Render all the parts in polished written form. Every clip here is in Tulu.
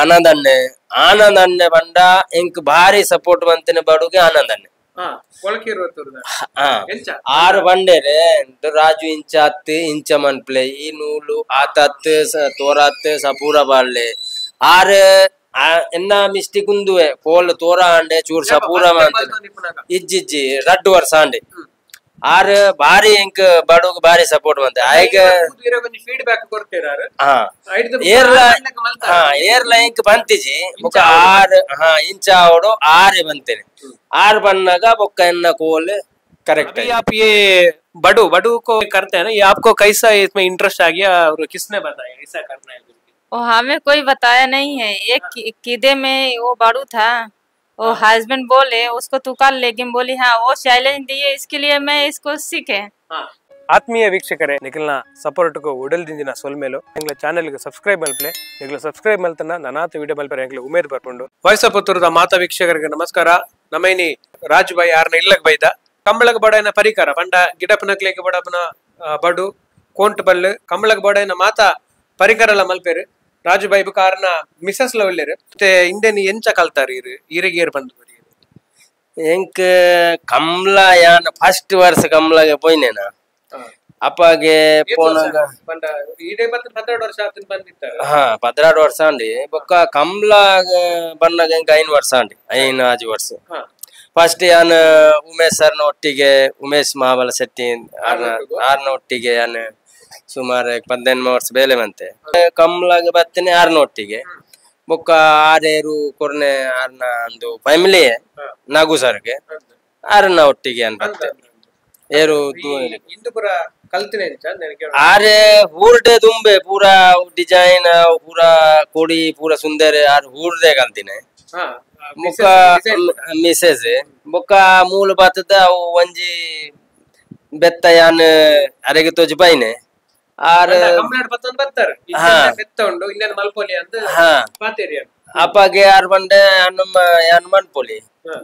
ಆನಂದ್ ಅಣ್ಣೆ ಆನಂದ್ ಅಣ್ಣೆ ಬಂಡ ಎಂಕ್ ಭಾರಿ ಸಪೋರ್ಟ್ ಬಂತೇನೆ ಬಡುಗೆ ಆನಂದ್ ಅಣ್ಣೆ. ಆರು ಬಂಡೇರೆ ರಾಜು ಇಂಚ ಅತ್ತು ಇಂಚ ಮನ್ಪ್ಲೆ ಈ ನೂಲು ಆತತ್ತು ತೋರಾತ್ ಸಪೂರ ಬಾಳ್ಲೆ ಆರು ಎನ್ನ ಮಿಸ್ಟೇಕ್ ಉಂದುವೆ ಕೋಲ್ ತೋರ ಆಂಡೆ ಚೂರ್ ಸಪೂರ ಇಜ್ಜಿಜ್ಜಿ ರಡ್ಡು ವರ್ಷ ಆಂಡೆ ಆರು ಬಾರಿ ಎಂಕ್ ಬಡುಗ್ ಬಾರಿ ಸಪೋರ್ಟ್ ಬಂತೆ ಆಯ್ಗ ಫೀಡ್ಬ್ಯಾಕ್ ಕೊಡ್ತೀರಾರು. ಏರ್ಲ ಏರ್ಲ ಎಂಕ್ ಬಂತಿಜಿ ಬೊಕ್ಕ ಆರು ಹಾ ಇಂಚ ಅವಡು ಆರೆ ಬಂತೇನೆ are बन्नागा बೊಕ್ಕ एन्न कोल करेक्ट। अभी आप ये बड़ू बड़ू को करते हैं ना, ये आपको कैसा इसमें इंटरेस्ट आ गया और किसने बताया ऐसा करना है? वो हमें कोई बताया नहीं है। एक कीदे में वो बड़ू था, वो हस्बैंड बोले उसको तू कर, लेकिन बोली हाँ वो चैलेंज दिए, इसके लिए मैं इसको सीखे। ಆತ್ಮೀಯ ವೀಕ್ಷಕರೇ, ನಿಖಲ್ನ ಸಪೋರ್ಟ್ಗೂ ಉಡಲ್ದಿಂದಿನ ಸೊಲ್ಮೇಲು ಎಂಗ್ಲ ಚಾನೆಲ್ಗೆ ಸಬ್ಸ್ಕ್ರೈಬ್ ಮಲ್ಪ್ಲೆ, ನಿಗ್ಲ ಸಬ್ಸ್ಕ್ರೈಬ್ ಮಲ್ತನ ನನಾತ ವಿಡಿಯೋ ಮಲ್ಪರೆ ಎಂಗ್ಲ ಉಮೇದ್ ಬರ್ಪುಂಡು. ವಾಯ್ಸ್ ಆಫ್ ಪುತ್ತೂರುದ ಮಾತಾ ವೀಕ್ಷಕರಿಗೆ ನಮಸ್ಕಾರ. ನಮೈನಿ ರಾಜುಬಾಯಿ ಆರ್ನ ಇಲ್ಲಗ್ ಬೈದ ಕಂಬಳಗ ಬಡನ ಪರಿಕರ ಪಂಡ ಗಿಡಪನಕ್ಲೇಗೆ ಬಡಪನ ಬಡು ಕೋಂಟ್ ಬಲ್ಲು ಕಂಬಳಗ ಬಡನ ಮಾತಾ ಪರಿಕರಲ ಮಲ್ಪೇರು. ರಾಜುಬಾಯಿ ಬುಕ ಆರ್ನ ಮಿಸಸ್ ಲ ಒಲ್ಲೇರು. ಮತ್ತೆ ಇಂದೇನಿ ಎಂಚ ಕಲ್ತಾರ ಇರು ಈರೆಗೇರ್ ಬಂದು ಎಂಕ್ ಕಮ್ಲ ಯಾನ್ ಫಸ್ಟ್ ವರ್ಷ ಕಮ್ಲಗೆ ಪೋಯ್ನೇನಾ ಅಪ್ಪಗೆ ಪೋನಾಗ ಹಾ 12 ವರ್ಷ ಅಂಡಿ ಬೊಕ್ಕ ಕಮ್ಲ ಬನ್ನಾಗ ಎಂಕ್ 5 ವರ್ಷ ಅಂಡಿ 5 ವರ್ಷ. ಫಸ್ಟ್ ಯಾನ್ ಉಮೇಶ್ ಸರ್ನ ಒಟ್ಟಿಗೆ ಉಮೇಶ್ ಮಹಾಬಲ ಶೆಟ್ಟಿ ಆರ್ನ ಒಟ್ಟಿಗೆ ಯಾನ್ ಸುಮಾರು 18 ವರ್ಷ ಬೇಲೆ ಬಂತೆ ಕಮ್ಲಾಗ ಬತ್ತೇನೆ ಆರ್ನ ಒಟ್ಟಿಗೆ ಬೊಕ್ಕ ಆರೇರು ಕೊರ್ನೆ ಆರ್ನ ಒಂದು ಫ್ಯಾಮಿಲಿ ನಾಗು ಸರ್ಗೆ ಆರ್ನ ಒಟ್ಟಿಗೆ ಅನ್ ಬತ್ತೆ ಏರು ಆರೆ ಊರ್ಡೆ ತುಂಬೆ ಪೂರಾ ಡಿಸೈನ್ ಪೂರಾ ಕೊಡಿ ಪೂರಾ ಸುಂದರ ಆರ್ ಊರ್ದೆ ಕಲ್ತಿನಿ ಬೊಕ್ಕ ಮಿಸೇಸ್ ಬೊಕ್ಕ ಮೂಲ ಬಾತದ ಅವು ಒಂಜಿ ಬೆತ್ತ ಯಾನ್ ಅರೆಗೆ ತೋಜಿ ಪೈನೆ ಆರ್ ಅಪ್ಪಗೆ ಆರ್ ಬಂಡೆ ಯಾನ್ ಮನ್ಪೊಲಿ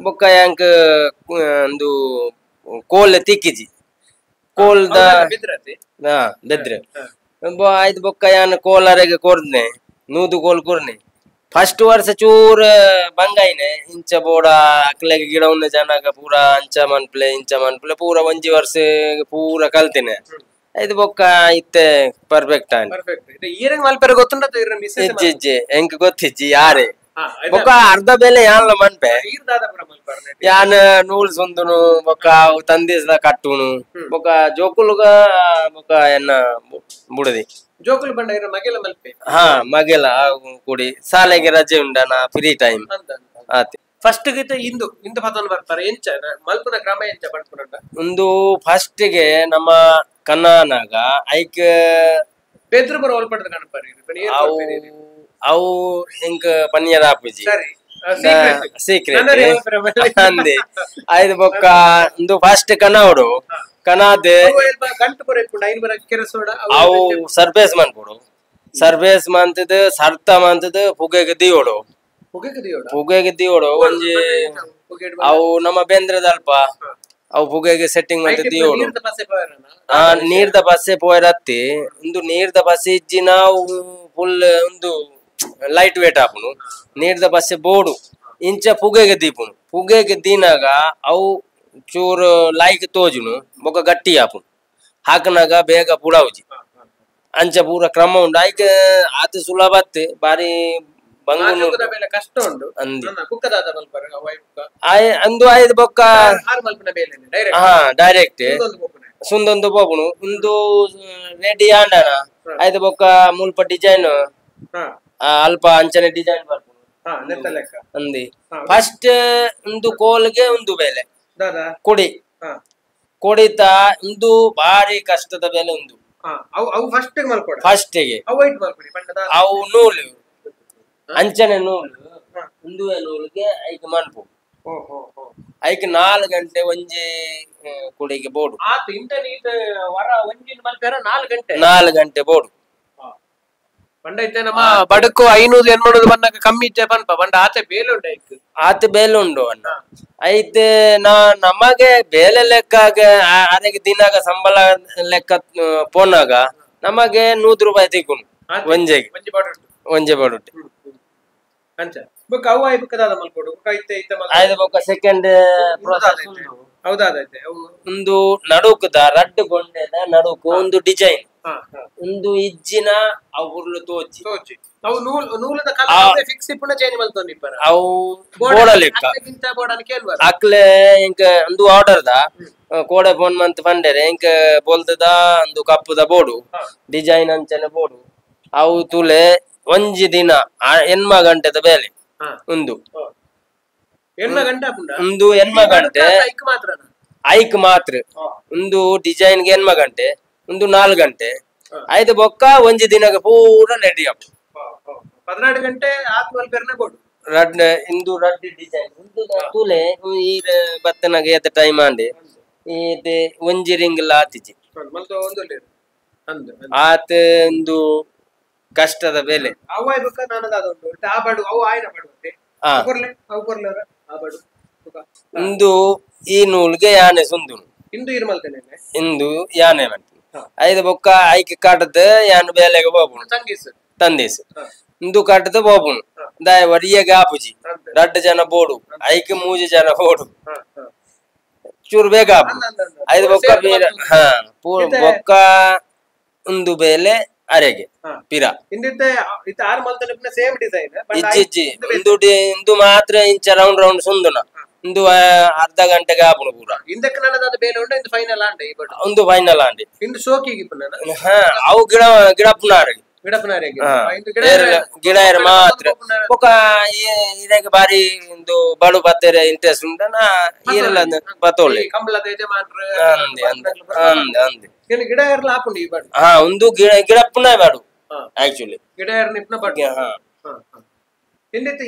ಬೊಕ್ಕ ಯಾಂಕ್ ಒಂದು ಕೋಲ್ ತಿಕ್ಕಿಜಿ ಕೋಲ್ದ ಬೆದ್ರೆ ಆಯ್ತು ಬೊಕ್ಕ ಯಾನ್ ಕೋಲರೆಗೆ ಕೊರ್ನೆ ನೂದು ಕೋಲ್ ಕೊರ್ನೆ. ಫಸ್ಟ್ ವರ್ಷ ಚೂರ್ ಬಂಗಾಯಿನೆ ಇಂಚ ಬೋಡ ಅಕ್ಲೆಗೆ ಗಿಡ ಉನ್ನ ಜನಗ ಪೂರಾ ಅಂಚ ಮನ್ಪ್ಲೆ ಇಂಚ ಮನ್ಪ್ಲೆ ಪೂರ ಒಂಜಿ ವರ್ಷ ಪೂರ ಕಲ್ತಿನೆ ಆಯ್ತು ಬೊಕ್ಕ ಇತ್ತೆ ಪರ್ಫೆಕ್ಟ್ ಆಯ್ತು. ಇಜ್ಜಿ ಎಂಕ್ ಗೊತ್ತಿಜ್ಜಿ ಯಾರೇ ಬೊಕ್ಕ ಅರ್ಧ ಬೆಲೆ ಯಾನ್ಲ ಮನ್ಪೆ ಯಾನ್ ನೂಲ್ ಸುಂದುನು ಬೊಕ್ಕ ತಂದಿಸ್ದ ಕಟ್ಟುನು ಬೊಕ್ಕ ಜೋಕುಲುಗ ಬೊಕ್ಕ ಎನ್ನ ಬುಡದಿ ಜೋಕುಲು ಬಂಡ ಮಗೆಲ ಮಲ್ಪೆ ಹಾ ಮಗೆಲ ಕೂಡಿ ಶಾಲೆಗೆ ರಜೆ ಉಂಡನ ಫ್ರೀ ಟೈಮ್ ಆತೆ. ಫಸ್ಟ್ ಗೆ ಇಂದು ಇಂದು ಪತನ ಬರ್ತಾರೆ ಎಂಚ ಮಲ್ಪುನ ಕ್ರಮ ಎಂಚ ಪಡ್ಪುನಂಡ ಒಂದು ಫಸ್ಟ್ ಗೆ ನಮ್ಮ ಕನ್ನನಾಗ ಐಕ್ ಬೆದ್ರು ಬರ ಒಲ್ಪಡ್ದ ಕಾಣಪಾರಿ ಅವು ಎಂಕ್ ಪನ್ನಿಯರ ಆಪುಜಿ ಸೀಕ್ರೆಟ್ ಅಂದೆ ಆಯ್ತು ಬೊಕ್ಕ ಒಂದು ಫಸ್ಟ್ ಕನವಡು ಕನಾದೆ ಅವು ಸರ್ಫೇಸ್ ಮನ್ಪೊಡು ಸರ್ಫೇಸ್ ಮಂತದ ಸರ್ತ ಮಂತದ ಪುಗೆಗೆ ದಿಯೋಡು ಪುಗೆಗೆ ದಿಯೋಡು ಒಂಜಿ ಅವು ನಮ್ಮ ಬೇಂದ್ರದ ಅಲ್ಪ ಅವು ಪುಗೆಗೆ ಸೆಟ್ಟಿಂಗ್ ಮಂತ ದಿಯೋಡು ನೀರ್ದ ಬಸ್ಸೆ ಪೋಯರತ್ತಿ ಒಂದು ನೀರ್ದ ಬಸ್ಸೆ ಇಜ್ಜಿ ನಾವು ಫುಲ್ ಒಂದು ಲೈಟ್ ವೇಟ್ ಆಪುನು ನೀರ್ದ ಬಸ್ಸೆ ಬೋಡು ಇಂಚ ಪುಗೆಗೆ ದೀಪುನು ಪುಗೆಗೆ ದೀನಾಗ ಅವು ಚೂರು ಲೈಕ್ ತೋಜುನು ಬೊಕ್ಕ ಗಟ್ಟಿ ಆಪುನು ಹಾಕನಾಗ ಬೇಗ ಪುಡಾವುಜಿ ಅಂಚ ಪೂರ ಕ್ರಮ ಉಂಡು ಐಕ್ ಆತ ಸುಲಭ ಅತ್ತೆ ಬಾರಿ ಬಂಗು ಕಷ್ಟ ಉಂಡು ಅಂದಿ ಅಂದು ಆಯ್ತು ಬೊಕ್ಕ ಹಾ ಡೈರೆಕ್ಟ್ ಸುಂದೊಂದು ಪೋಪುನು ಒಂದು ರೆಡಿ ಆಂಡನ ಆಯ್ತು ಬೊಕ್ಕ ಮುಲ್ಪ ಡಿಸೈನ್ ಅಲ್ಪ ಅಂಚನೆ ಡಿಸೈನ್ ಬರ್ಪುನು ಅಂದಿ. ಫಸ್ಟ್ ಒಂದು ಕೋಲ್ಗೆ ಒಂದು ಬೆಲೆ ಕೊಡಿ ಕೊಡಿತ ಒಂದು ಭಾರಿ ಕಷ್ಟದ ಬೆಲೆ ಒಂದು ಫಸ್ಟ್ ಗೆ ಅವು ನೂಲು ಅಂಚನೆ ನೂಲು ಒಂದು ನೂಲಿಗೆ ಐಕ್ ಮನ್ಪು ಐಕ್ 4 ಗಂಟೆ ಒಂಜಿ ಕುಡಿಗೆ ಬೋಡು 4 ಗಂಟೆ ಬೋಡು ಪಂಡ ನಮ್ಮ ಬಡಕು 500 800 ಬನ್ನಾಗ ಕಮ್ಮಿ ಇಜ್ಜೆ ಪನ್ಪ ಪಂಡ ಆತೆ ಬೇಲೆ ಉಂಡು ಐಕ್ ಆತೆ ಬೇಲೆ ಉಂಡು ಅಣ್ಣ ಐತೆ ನಾ ನಮಗೆ ಬೇಲೆ ಲೆಕ್ಕಾಗ ಅರೆಗೆ ದಿನಾಗ ಸಂಬಳ ಲೆಕ್ಕ ಪೋನಾಗ ನಮಗೆ 100 ರೂಪಾಯಿ ತಿಕ್ಕುನು ಒಂಜೆಗೆ ಒಂಜೆ ಬಡುಟೆ. ಅಂಚ ಬೊಕ್ಕ ಅವು ಆಯ್ ಬೊಕ್ಕ ದಾದ ಮಲ್ಪೊಡು ಬೊಕ್ಕ ಇತ್ತೆ ಇತ್ತೆ ಮಲ್ಪೊಡು ಆಯ್ದ ಬೊಕ್ಕ ಸೆಕೆಂಡ್ ಪ್ರೋಸೆಸ್ ಹೌದಾದೈತೆ ಅವು ಒಂದು ನಡುಕುದ ರಡ್ಡು ಗೊಂಡೆದ ನಡುಕು ಒಂದು ಡಿಸೈನ್ ಒಂದು ಇಜ್ಜಿನ ಅವು ಉರ್ಲು ತೋಚಿ ತೋಚಿ ಅವು ನೂಲ್ ನೂಲದ ಕಲರ್ ಫಿಕ್ಸ್ ಇಪ್ಪುನ ಚೇಂಜ್ ಮಲ್ತೊಂದು ಇಪ್ಪರ ಅವು ಬೋಡಲೆಕ್ಕ ಅಕ್ಲೆಗಿಂತ ಬೋಡನ್ ಕೇಳ್ಬಾರ ಅಕ್ಲೆ ಇಂಕ ಒಂದು ಆರ್ಡರ್ the ಕೋಡೆ ಫೋನ್ ಮಂತ್ ಪಂಡೆರೆ ಇಂಕ ಬೋಲ್ತದ ಒಂದು ಕಪ್ಪುದ ಬೋಡು ಡಿಸೈನ್ ಅಂಚನೆ ಬೋಡು ಅವು ತುಲೆ ಒಂಜಿ ದಿನ ಎನ್ಮ ಗಂಟೆದ ಬೇಲೆ ಒಂದು ಎನ್ಮ ಗಂಟೆ ಒಂದು ಎನ್ಮ ಗಂಟೆ ಐಕ್ ಮಾತ್ರ ಒಂದು ಡಿಸೈನ್ ಗೆ ಎನ್ಮ ಗಂಟೆ ಒಂದು 4 ಗಂಟೆ ಐದು ಬೊಕ್ಕ ಒಂಜಿ ದಿನಕ್ಕೆ ಪೂರ ರೆಡಿ ಅಪ್ 14 ಗಂಟೆ ಬೋಡು ರಡ್ ಇಂದು ರಡ್ ಡಿಸೈನ್ ಒಂದು ತುಲೆ ಈ ಬತ್ತನಾಗ ಏತ ಟೈಮ್ ಆಂಡೆ ಈತೆ ಒಂಜಿ ರಿಂಗ್ ಆತಿಜಿ ಆತ ಒಂದು ಕಷ್ಟದ ಬೆಲೆ ಇಂದು ಈ ನೂಲ್ಗೆ ಯಾನೆ ಸುಂದು ಇಂದು ಯಾನೆ ಐದು ಬೊಕ್ಕ ಐಕೆ ಕಾಟದ ಯಾನು ಬೇಲೆಗೆ ಹೋಗುಣ ತಂದೀಸ್ ಇಂದು ಕಾಟದ ಹೋಗುಣ ದಾಯ ವರಿಯಗೆ ಆಪುಜಿ ರಡ್ಡು ಜನ ಬೋಡು ಐಕೆ ಮೂಜಿ ಜನ ಬೋಡು ಚೂರು ಬೇಗ ಆಪು ಐದು ಬೊಕ್ಕ ಬೀರ ಹಾ ಪೂರ ಬೊಕ್ಕ ಒಂದು ಬೇಲೆ ಅರೆಗೆ ಪಿರ ಇಜ್ಜಿ ಇಂದು ಇಂದು ಮಾತ್ರ ಇಂಚ ರೌಂಡ್ ರೌಂಡ್ ಸುಂದುನ ಇಂದು ಅರ್ಧ ಗಂಟೆಗೆ ಆಪುಣ ಪೂರ ಒಂದು ಫೈನಲ್ ಆಂಡೆ ಅವು ಗಿಡ ಗಿಡಪ್ಪನಾರು ಗಿಡ ಮಾತ್ರ ಬೊಕ್ಕ ಇರೆಗ್ ಬಾರಿ ಇಂದು ಬಡು ಬತ್ತೆರೆ ಇಂಟ್ರೆಸ್ಟ್ ಉಂಟನ ಈರೆಲ್ಲ ಬತ್ತೋಳೆ ಅಂದೆ ಹಾ ಒಂದು ಗಿಡ ಗಿಡಪ್ಪನ ಬಾಡು ಆಕ್ಚುಲಿ ಗಿಡ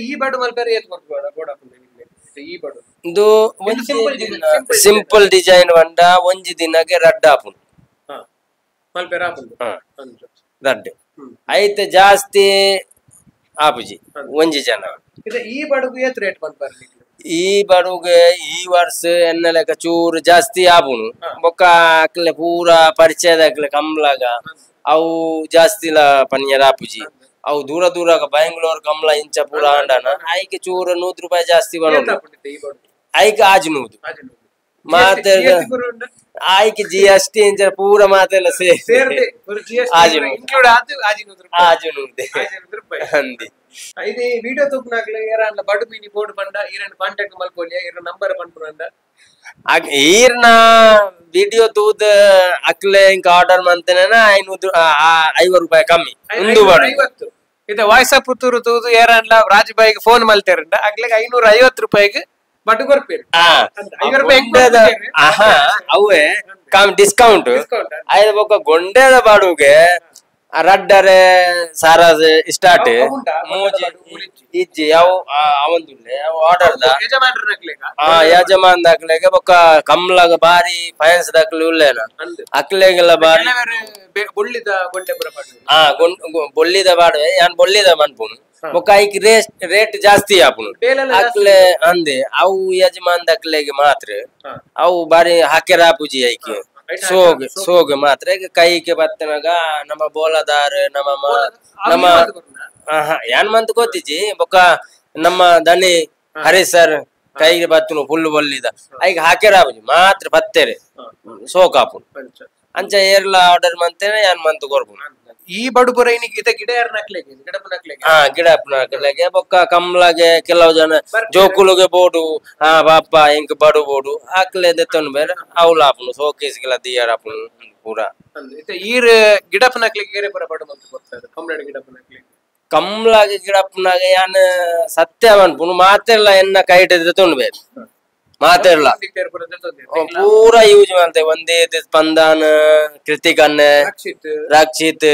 ಈ ಬಾಡು ಮಲ್ಪೆರೆ ಏತ್ ಈ ಬಾಡು ಇಂದು ಸಿಂಪಲ್ ಡಿಸೈನ್ ಬಂಡ ಒಂಜಿ ದಿನಗೆ ರಡ್ಡು ಆಪುಂಡು ರಡ್ಡು ಐತೆ ಜಾಸ್ತಿ ಆಪುಜಿ ಒಂಜಿ ಜನ ಈ ಬಡುಗು ಏತ್ ರೇಟ್ ಪನ್ಪರ್ ಈ ಬಡುಗೆ ಈ ವರ್ಷ ಎನ್ನ ಲೆಕ್ಕ ಚೂರು ಜಾಸ್ತಿ ಆಪುನು ಬೊಕ್ಕ ಅಕ್ಲೆ ಪೂರ ಪರಿಚಯದ ಅಕ್ಲೆ ಕಂಬ್ಲಾಗ ಅವು ಜಾಸ್ತಿ ಪನ್ಯರ ಆಪುಜಿ ಅವು ದೂರ ದೂರ ಬೆಂಗಳೂರು ಕಂಬ್ಲ ಇಂಚ ಪೂರ ಆಂಡನ ಐಕೆ ಚೂರು 100 ರೂಪಾಯಿ ಜಾಸ್ತಿ ಬರೋದು ಐಕೆ ಆಜ್ ನೂದು ಮಾತೆ ಆಯ್ಕೆ G S T ಇಂಚ ಪೂರ ಮಾತೆಲ್ಲ ಸೇರಿ ಆಜ್ ನೂದು ಅಂದಿ ಇದು ವಿಡಿಯೋ ತೂಪನಾಗ್ಲೆ ಏರಾನ್ಲ ಬಡು ಮೀನಿ ಬೋರ್ಡ್ ಬಂಡ ಈರನ್ ಕಾಂಟ್ಯಾಕ್ಟ್ ಮಲ್ಕೊಲಿಯ ಈರ ನಂಬರ್ ಪನ್ಪುರಂಡ ಈರ್ನ ವಿಡಿಯೋ ತೂದ್ ಅಕ್ಲೆ ಇಂಕ ಆರ್ಡರ್ ಮಂತೇನ 500 50 ರೂಪಾಯಿ ಕಮ್ಮಿ ಒಂದು ಬಡು ಇದು ವಾಯ್ಸ್ ಆಫ್ ಪುತ್ತೂರು ತೂದು ಏರಾನ್ಲ ರಾಜುಬಾಯಿಗೆ ಫೋನ್ ಮಲ್ತೇರಂಡ ಅಕ್ಲೆಗೆ 550 ರೂಪಾಯಿಗೆ ಬಟ್ಟು ಕೊರ್ಪೇರು ಅವೇ ಡಿಸ್ಕೌಂಟ್ ಐದು ಬೊಕ್ಕ ಗೊಂಡೆದ ಬಾಡುಗೆ ರಡ್ಡರೆ ಸಾರ ಸ್ಟಾರ್ಟ್ ಮೂಜಿ ಇಜ್ಜಿ ಅವು ಅವಂದುಲ್ಲೆ ಅವು ಆರ್ಡರ್ the ಯಜಮಾನ್ ದಾಖಲೆಗೆ ಬೊಕ್ಕ ಕಮ್ಲಾಗ ಬಾರಿ ಫೈನ್ಸ್ ದಾಖಲೆ ಉಲ್ಲೇನ ಅಕ್ಲೆಗೆಲ್ಲ ಬಾರಿ ಹಾ ಬೊಳ್ಳಿದ ಬಾಡುವೆ ಯಾನ್ ಬೊಳ್ಳಿದ ಮನ್ಪುನು ಬೊಕ್ಕ ಐಕ್ ರೇಟ್ ಜಾಸ್ತಿ ಆಪುನು ಅಕ್ಲೆ ಅಂದೆ ಅವು ಯಜಮಾನ್ ದಾಖಲೆಗೆ ಮಾತ್ರ ಅವು ಬಾರಿ ಹಾಕ್ಯಾರ ಆಪುಜಿ ಐಕೆ ಸೋಗ್ ಸೋಗ್ ಮಾತ್ರ ಕೈಗೆ ಬತ್ತನಾಗ ನಮ್ಮ ಬೋಲದಾರ್ ನಮ್ಮ ನಮ್ಮ ಯಾನ್ ಮಂತ್ ಗೊತ್ತಿಜಿ ಬೊಕ್ಕ ನಮ್ಮ ದನಿ ಹರೀಶ್ ಸರ್ ಕೈಗೆ ಬತ್ತನು ಫುಲ್ ಬೊಲ್ಲಿದ ಐಗ ಹಾಕ್ಯಾರ ಆಪುಜಿ ಮಾತ್ರ ಬತ್ತೇರೆ ಸೋಕ್ ಆಪುನು ಅಂಚ ಏರ್ಲ ಆರ್ಡರ್ ಮಂತೇನೆ ಯಾನ್ ಮಂತ್ ಕೊರ್ಪುನು ಈ ಬಡು ಪುರ ಇನಿಗೆ ಗಿಡ ಹಾ ಗಿಡ ನಕ್ಲೆಗೆ ಬೊಕ್ಕ ಕಮ್ಲಾಗೆ ಕೆಲವು ಜನ ಜೋಕುಲುಗೆ ಬೋಡು ಹಾ ಬಾಪ ಇಂಕ್ ಬಡು ಬೋಡು ಆಕ್ಲೆ ದೆತ್ತೊಂಡು ಬೇರೆ ಅವ್ಲ ಆಪುನು ಸೋಕೇಸ್ಗೆಲ್ಲ ದಿಯಾರ ಆಪುನು ಪೂರ ಈರ್ ಗಿಡಪ್ಪನಕ್ಲೆಗೆ ಪೂರ ಬಡು ಮಂತ್ ಕೊಡ್ತಾರೆ ಕಮ್ಲಾಡ ಗಿಡಪ್ಪನಕ್ಲೆಗೆ ಕಮ್ಲಾಗೆ ಗಿಡಪ್ಪನಾಗ ಯಾನ್ ಸತ್ಯ ಮನ್ಪುನು ಮಾತೆಲ್ಲ ಎನ್ನ ಕೈಟ್ ದೆತ್ತೊಂಡು ಬೇರೆ ಮಾತೆಲ್ಲ ಪೂರ ಯೂಸ್ ಮಾಡ್ತೇವೆ ಒಂದೇ ಸ್ಪಂದನ್ ಕೃತಿಕ್ ಅಣ್ಣೆ ರಕ್ಷಿತ್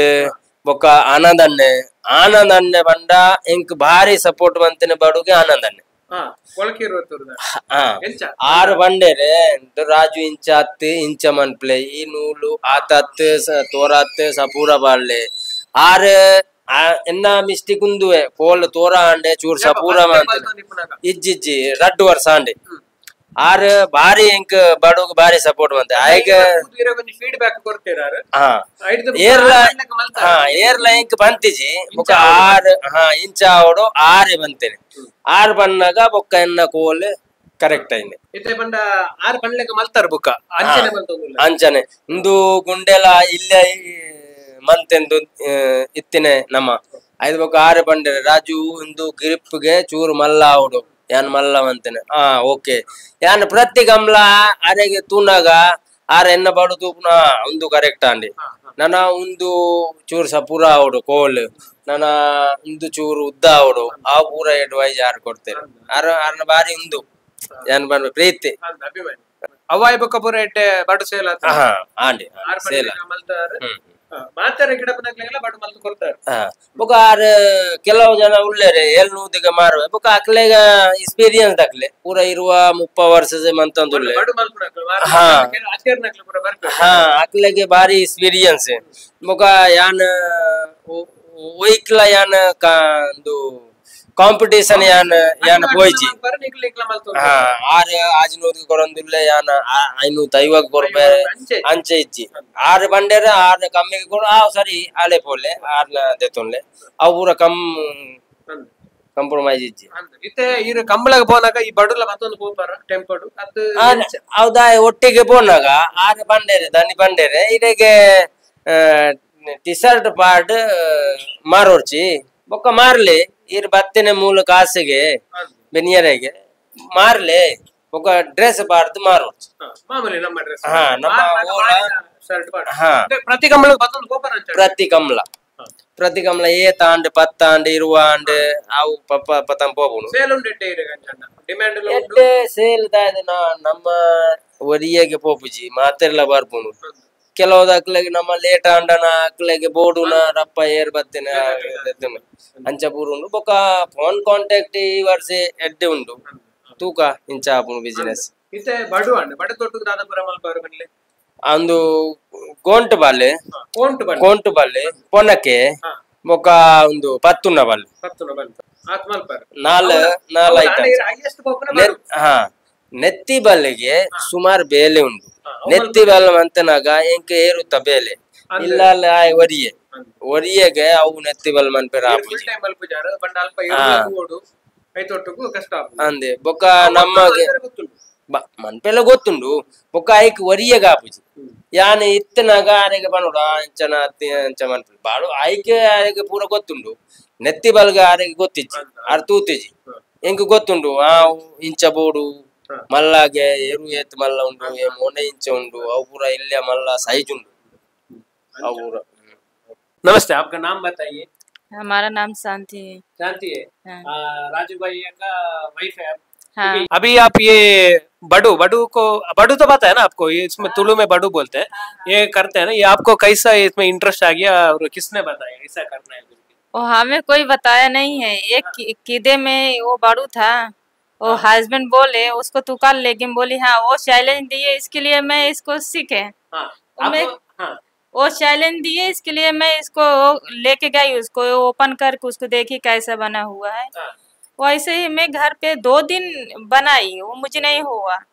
ಬೊಕ್ಕ ಆನಂದ್ ಅಣ್ಣೆ ಆನಂದ್ ಅಣ್ಣೆ ಬಂಡ ಇಂಕ್ ಭಾರಿ ಸಪೋರ್ಟ್ ಬಂತೇನೆ ಬಡುಗೆ ಆನಂದ್ ಅಣ್ಣೆ ಆರು ಬಂಡೇರೆ ರಾಜು ಇಂಚ ಹತ್ತು ಇಂಚ ಮನ್ಪ್ಲೆ ಈ ನೂಲು ಆತತ್ತು ತೋರಾತ್ ಸಪೂರ ಬಾಡ್ಲೆ ಆರು ಎನ್ನ ಮಿಸ್ಟೇಕ್ ಉಂದುವೆ ಕೋಲ್ ತೋರ ಆಂಡೆ ಚೂರ್ ಸಪೂರ ಮಾಡ್ತೇನೆ ಇಜ್ಜಿಜ್ಜಿ ರಡ್ಡು ವರ್ಷ ಆಂಡೆ Are ಬಾರಿ ಇಂಕ್ ಬಡುಗ್ ಬಾರಿ ಸಪೋರ್ಟ್ ಬಂತೆ ಆಯ್ಗ ಫೀಡ್ಬ್ಯಾಕ್ ಕೊಡ್ತೀರಾರು. ಹಾ ಏರ್ಲ ಹಾ ಏರ್ಲ ಇಂಕ್ ಬಂತಿಜಿ ಬೊಕ್ಕ ಆರ್ ಹಾ ಇಂಚ ಆವಡು ಆರೆ ಬಂತೇನೆ ಆರ್ ಬನ್ನಾಗ ಬೊಕ್ಕ ಎನ್ನ ಕೋಲ್ ಕರೆಕ್ಟ್ ಆಯ್ನೆ. ಇತ್ತೆ ಪಂಡ ಆರ್ ಪನ್ಲೆಕ ಮಲ್ತಾರ ಬೊಕ್ಕ ಅಂಚನೆ ಮಲ್ತೊಂದುಲ್ಲ. ಅಂಚನೆ ಇಂದು ಗುಂಡೆಲ ಇಲ್ಲ ಮಂತೆಂದು ಇತ್ತಿನೆ ನಮ್ಮ ಐದು ಬೊಕ್ಕ ಆರೆ ಬಂಡೆರೆ ರಾಜು ಇಂದು ಗಿರಿಪ್ಗೆ ಚೂರು ಮಲ್ಲ ಆವಡು ಯಾನ್ ಮಲ್ಲ ಅಂತೇನೆ. ಹಾ ಓಕೆ ಯಾನ್ ಪ್ರತಿ ಗಮ್ಲ ಆರೆಗೆ ತೂನಾಗ ಆರ ಎನ್ನ ಬಡು ತೂಪುನ ಒಂದು ಕರೆಕ್ಟ್ ಆಂಡಿ ನನ ಒಂದು ಚೂರು ಸ ಪೂರ ಆವಡು ಕೋಲ್ ನನ ಒಂದು ಚೂರು ಉದ್ದ ಆವಡು ಆ ಪೂರ ಅಡ್ವೈಸ್ ಆರ್ ಕೊಡ್ತೇನೆ. ಆರ ಆರ್ನ ಬಾರಿ ಉಂದು ಯಾನ್ ಬಂದ ಪ್ರೀತಿ ಅವಾಯ್ ಬೊಕ್ಕ ಪೂರ ಎಡ್ಡೆ ಬಡು ಸೇಲ್ ಆತ. ಹಾ ಆಂಡಿ ಸೇಲ್ ಮಾತಾರೆ ಗಿಡಪನಕ್ಲೆಲ್ಲ ಬಡು ಮಲ್ತು ಕೊಡ್ತಾರೆ. ಹಾ ಬೊಕ್ಕ ಆರ್ ಕೆಲವು ಜನ ಉಳ್ಳೇರೆ ಏಳ್ನೂದಿಗೆ ಮಾರುವ ಬೊಕ್ಕ ಅಕ್ಲೆಗ ಎಕ್ಸ್ಪೀರಿಯನ್ಸ್ ದಾಕ್ಲೆ ಪೂರ ಇರುವ 30 ವರ್ಷ ಮಂತಂದುಲ್ಲೆ. ಹಾ ಹಾ ಅಕ್ಲೆಗೆ ಬಾರಿ ಎಕ್ಸ್ಪೀರಿಯನ್ಸ್ ಬೊಕ್ಕ ಯಾನ್ ಒಯ್ಕ್ಲ ಯಾನ್ ಒಂದು ಕಾಂಪಿಟೇಷನ್ ಯಾನ್ ಯಾನ್ ಪೋಯ್ಜಿ. ಹಾ ಆರ್ ಆಜಿನೂದಿಗೆ ಕೊರೊಂದುಲ್ಲೆ ಯಾನ್ 550 ಕೊರ್ಪೆ ಅಂಚೆ ಇಜ್ಜಿ ಆರ್ ಬಂಡೇರ ಆರ್ ಕಮ್ಮಿಗೆ ಕೊಡು ಆ ಸರಿ ಆಲೆ ಪೋಲೆ ಆರ್ನ ದೆತ್ತೊನ್ಲೆ ಅವು ಪೂರ ಕಾಂಪ್ರಮೈಸ್ ಇಜ್ಜಿ. ಇತ್ತೆ ಈರ್ ಕಂಬಳಗ ಪೋನಾಗ ಈ ಬಡುಲ ಮತ್ತೊಂದು ಪೋಪಾರ ಟೆಂಪೋಡು ಅದು ಹೌದಾ ಒಟ್ಟಿಗೆ ಪೋನಾಗ ಆರ್ ಬಂಡೇರೆ ದನಿ ಬಂಡೇರೆ ಇರೆಗೆ T shirt part ಮಾರೋರ್ಚಿ ಬೊಕ್ಕ ಮಾರ್ಲಿ ಈರ್ ಬತ್ತಿನ ಮೂಲ ಕಾಸಿಗೆ ಬೆನಿಯರೆಗೆ ಮಾರ್ಲೆ ಬೊಕ್ಕ ಡ್ರೆಸ್ ಪಾರ್ದ್ ಮಾರೋರ್ಚಿ. ಮಾಮೂಲಿ ನಮ್ಮ ಡ್ರೆಸ್. ಹಾ ನಮ್ಮ ಹಾ ಪ್ರತಿ ಕಂಬಳ ಮತ್ತೊಂದು ಪೋಪಾರ ಪ್ರತಿ ಕಂಬಳ ಪ್ರತಿ ಕಂಬಳ ಏತಾಂಡ್ ಪತ್ತಾಂಡ್ ಇರುವಾಂಡ್ ಅವು ಪಪ್ಪ ಪತಂ ಪೋಪುನು ಸೇಲ್ ಉಂಡು ಎಡ್ಡೆ ಇರೆಗ್ ಅಂಚನ ಡಿಮ್ಯಾಂಡ್ ಉಂಡು ಎಡ್ಡೆ ಸೇಲ್ ದಾದ ನಮ್ಮ ಒರಿಯಗೆ ಪೋಪುಜಿ ಮಾತೆರ್ಲ ಬರ್ಪುನು. ಕೆಲವು ನಮ್ಮ ಲೇಟ್ ಆಂಡನ ಅಕ್ಲೆಗೆ ಬೋಡುನ ರಪ್ಪ ಏರ್ ಬತ್ತಿನ ಅಂಚ ಪೂರ ಉಂಡು ಬೊಕ್ಕ ಫೋನ್ ಕಾಂಟ್ಯಾಕ್ಟ್ ಈ ವರ್ಷ ಎಡ್ಡೆ ಉಂಡು ತೂಕ ಇಂಚ ಆಪುನು ಬಿಸಿನೆಸ್. ಇತ್ತೆ ಬಡು ಅಂಡ್ ಬಡ ತೊಟ್ಟುಗು ದಾದ ಪೂರ ಮಲ್ಪಾರು ಬನ್ಲೆ ಅಂದು ಗೋಂಟ್ ಬಾಲೆ ಕೋಂಟು ಬಾಲೆ ಪೊನಕೆ ಬೊಕ್ಕ ಒಂದು ಪತ್ತುನ ಬಾಲೆ ನಾಲ್ ನಾಲ್ ಐಟಮ್. ಹಾ ನೆತ್ತಿ ಬಲ್ಲೆಗೆ ಸುಮಾರು ಬೇಲೆ ಉಂಟು. ನೆತ್ತಿ ಬಲ್ಲ ಮಂತನಾಗ ಎಂಕ ಏರುತ್ತ ಬೇಲೆ ಇಲ್ಲ ಒರಿಯೆ ಒರಿಯೆಗೆ ಅವು ನೆತ್ತಿ ಬಲ್ ಮನ್ಪೆರ ಅಂದೆ ಬೊಕ್ಕ ನಮಗೆ ಮನ್ಪೆಲ್ಲ ಗೊತ್ತುಂಡು ಬೊಕ್ಕ ಐಕ್ ಒರಿಯೆಗೆ ಆಪುಜಿ ಯಾನ್ ಇತ್ತನಾಗ ಆರೆಗೆ ಪನೋಡು ಅಂಚನ ಅಂಚ ಮನ್ಪೆ ಬಾಳು ಐಕೆ ಆರೆಗೆ ಪೂರ ಗೊತ್ತುಂಡು. ನೆತ್ತಿ ಬಲ್ಗ ಆರೆಗೆ ಗೊತ್ತಿಜ್ಜಿ ಆರ್ ತೂತಿಜಿ ಎಂಕ್ ಗೊತ್ತುಂಡು ಆ ಇಂಚ ಬೋಡು ಮಲ್ಲಾಗೆ ಎರು ಏತ್ ಮಲ್ಲ ಉಂಡು ಮೊನೆ ಇಂಚ ಉಂಡು ಅವು ಪೂರ ಇಲ್ಲೇ ಮಲ್ಲ ಸೈಜ್ ಉಂಡು ಅವು ಪೂರ. नमस्ते, आपका नाम बताइए। हमारा नाम शांति है। शांति है। हाँ। राजू भाई का वाइफ है आप। हाँ। अभी आप ये बड़ू बड़ू को बड़ू तो पता है ना आपको, ये इसमें तुलु में बड़ू बोलते हैं। हाँ। ये करते हैं ना, ये आपको कैसा इसमें इंटरेस्ट आ गया और किसने बताया ऐसा करना है? वो हमें कोई बताया नहीं है। एक कीदे में वो बड़ू था, वो हस्बैंड बोले उसको तू कर, लेकिन बोली हाँ वो चैलेंज दिए इसके लिए मैं इसको सीखे। हाँ, मैं हाँ। वो चैलेंज दिए इसके लिए मैं इसको लेके गई, उसको ओपन करके उसको देखी कैसा बना हुआ है। हाँ। वैसे ही मैं घर पे 2 दिन बनाई, वो मुझे नहीं हुआ। हाँ।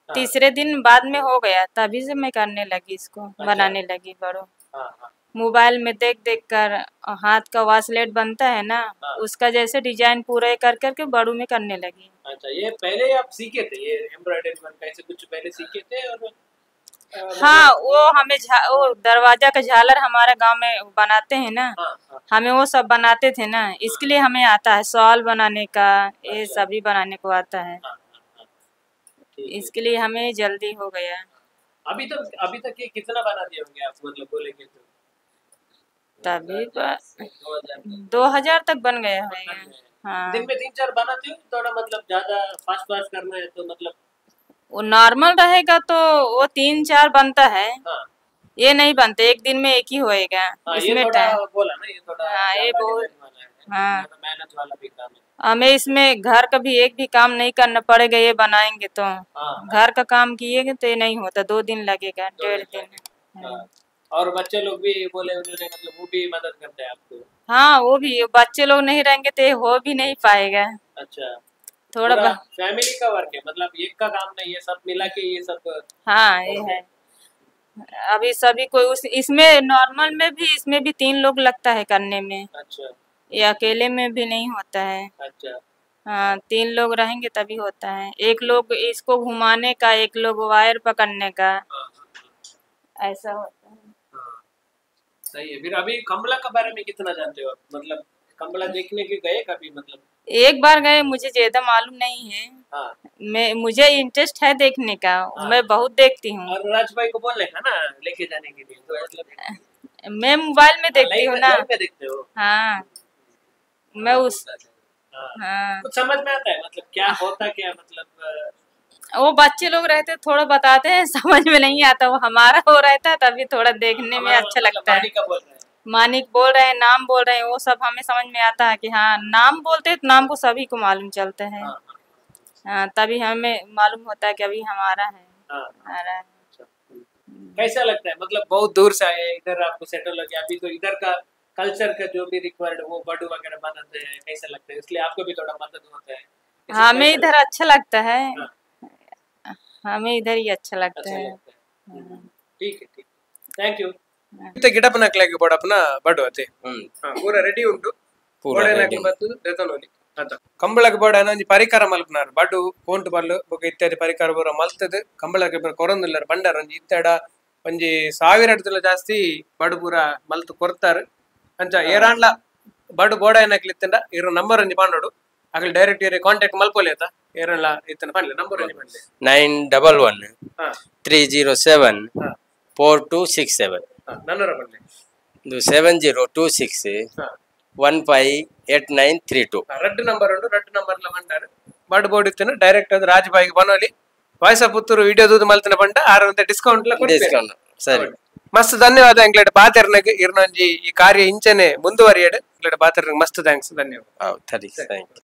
तीसरे दिन बाद में हो गया, तभी से मैं करने लगी इसको। अच्छा। बनाने लगी बड़ो। हाँ। मोबाइल में देख देख कर हाथ का वासलेट बनता है ना। हाँ। उसका जैसे डिजाइन पूरे कर करके बड़ू में करने लगी। अच्छा, ये पहले आप सीखे थे ये एम्ब्रॉयडरी वर्क ऐसे कुछ पहले सीखे थे? और हाँ, वो हमें वो दरवाजा का झालर हमारे गांव में बनाते हैं ना। हाँ, हाँ। हमें वो सब बनाते थे ना, इसके लिए हमें आता है शॉल बनाने का। ये सभी बनाने को आता है। हाँ, हाँ, इसके लिए हमें जल्दी हो गया। अभी तक ये कितना बना दिए होंगे आप, मतलब बोलेंगे तो? तभी 2000 तक बन गया होगा। हाँ। दिन में 3-4 बनाते हो? थोड़ा मतलब ज्यादा फास्ट फास्ट करना है तो मतलब वो नॉर्मल रहेगा तो वो 3-4 बनता है। हाँ। ये नहीं बनते, एक दिन में एक ही होएगा। हाँ, इसमें ये थोड़ा टाइम बोला ना, ये थोड़ा हाँ, ये ज्यादा बहुत डिजाइन वाला है। हाँ। ज्यादा मेहनत वाला भी काम है। हमें इसमें घर का भी एक भी काम नहीं करना पड़ेगा, ये बनाएंगे तो। हाँ। घर का काम किएगा तो ये नहीं होता, 2 दिन लगेगा, 2 1.5 दिन दिन। लगेगा। हाँ। और बच्चे लोग भी बोले उन्होंने, मतलब वो भी मदद करते हैं आपको? हाँ, वो भी, बच्चे लोग नहीं रहेंगे तो ये हो भी नहीं पाएगा। अच्छा, थोड़ा फैमिली का वर्क है, मतलब एक का काम नहीं है, सब मिला के ये सब। हाँ ये है। अभी सभी कोई उस इसमें नॉर्मल में भी, इसमें भी 3 लोग लगता है करने में। अच्छा। ये अकेले में भी नहीं होता है। अच्छा। हाँ 3 लोग रहेंगे तभी होता है। एक लोग इसको घुमाने का, एक लोग वायर पकड़ने का, ऐसा होता है। सही है। फिर अभी कमला के बारे में कितना जानते हो आप? मतलब कमला देखने के गए कभी? मतलब एक बार गए, मुझे ज्यादा मालूम नहीं है। हाँ। मैं मुझे इंटरेस्ट है देखने का। हाँ। मैं बहुत देखती हूँ। और राज भाई को बोलने का ना लेके जाने के लिए, तो मतलब मैं मोबाइल में देखती हूँ ना। में देखते हो? हाँ मैं उस हाँ। कुछ समझ में आता है मतलब क्या होता क्या मतलब? वो बच्चे लोग रहते थोड़ा बताते हैं, समझ में नहीं आता। वो हमारा हो रहता है तभी थोड़ा देखने में अच्छा लगता है। मानिक बोल रहे हैं, नाम बोल रहे हैं, वो सब हमें समझ में आता है कि हाँ नाम बोलते हैं तो नाम को सभी को मालूम चलता है। हाँ तभी हमें मालूम होता है कि अभी हमारा है, हमारा है। कैसा लगता है मतलब बहुत दूर से आए इधर, आपको सेटल हो गया अभी, तो इधर का कल्चर का जो भी रिक्वायर्ड वो बड़ू वगैरह बनाते हैं, कैसा लगता है? इसलिए आपको भी थोड़ा मदद होता है। हमें इधर अच्छा लगता है। हमें इधर ही अच्छा लगता है। ठीक है, ठीक, thank you. ಗಿಡಪನಕ್ಲಾಗಿ ಬೋಡಪ್ಪನ ಬಡು ಅತೆ ಪೂರ ರೆಡಿ ಉಂಟು. ಕಂಬಳಕ್ಕೆ ಬೋಡ ಒಂಜಿ ಪರಿಕಾರ ಮಲ್ಪನಾರ್ ಬಡು ಕೋಂಟು ಬಲ್ಲು ಬೊಕ ಇತ್ಯಾದಿ ಪರಿಕಾರ ಪೂರ ಮಲ್ತದ್ ಕಂಬಳಕ್ಕೆ ಕೊರೊಂದುಲ್ಲಾರ್ ಬಂಡಾರ ಒಂಜಿ ಇತ್ತಡ ಒಂಜಿ 1000 ಅಡ್ದಲ ಜಾಸ್ತಿ ಬಡು ಪೂರ ಮಲ್ತು ಕೊರ್ತಾರ್. ಅಂಚ ಏರಾಂಡ್ಲ ಬಡು ಬೋಡ ಏನಕ್ಲಿ ಇತ್ತಂಡ ಇರೋ ನಂಬರ್ ಒಂಜಿ ಪಾಂಡೋಡು ಅಗಲ್ ಡೈರೆಕ್ಟ್ ಇರೆ ಕಾಂಟ್ಯಾಕ್ಟ್ ಮಲ್ಪೊಲಿ ಆತ. ಏರಾಂಡ್ಲ ಇತ್ತನ ಪನ್ಲೆ ನಂಬರ್ ಒಂಜಿ ಪನ್ಲೆ. 911 307 4267. ನನ್ನರ ಪನ್ಲೆ 7026 158932. ರಡ್ಡು ನಂಬರ್ ಉಂಟು, ರಡ್ಡು ನಂಬರ್ ಲ ಬಂಡಾರು ಬಡ್ ಬೋರ್ಡ್ ಇತ್ತನ ಡೈರೆಕ್ಟ್ ಅದು ರಾಜಬಾಯಿಗೆ ಬನೋಲಿ. ವಾಯ್ಸ ಪುತ್ತೂರು ವಿಡಿಯೋ ದೂದು ಮಲ್ತನ ಬಂಡ ಆರಂತ ಡಿಸ್ಕೌಂಟ್ ಲ ಡಿಸ್ಕೌಂಟ್. ಸರಿ, ಮಸ್ತ್ ಧನ್ಯವಾದ ಎಂಕ್ಲೇಟ್ ಬಾತೆರ್ನಗ್ ಇರ್ನೊಂಜಿ ಈ ಕಾರ್ಯ ಇಂಚನೆ ಮುಂದುವರಿಯಡ್. ಎಂಕ್ಲೇಟ್ ಬಾತೆರ್ನಗ್ ಮಸ್ತ್ thanks, ಧನ್ಯವಾದ. ಸರಿ, thank you.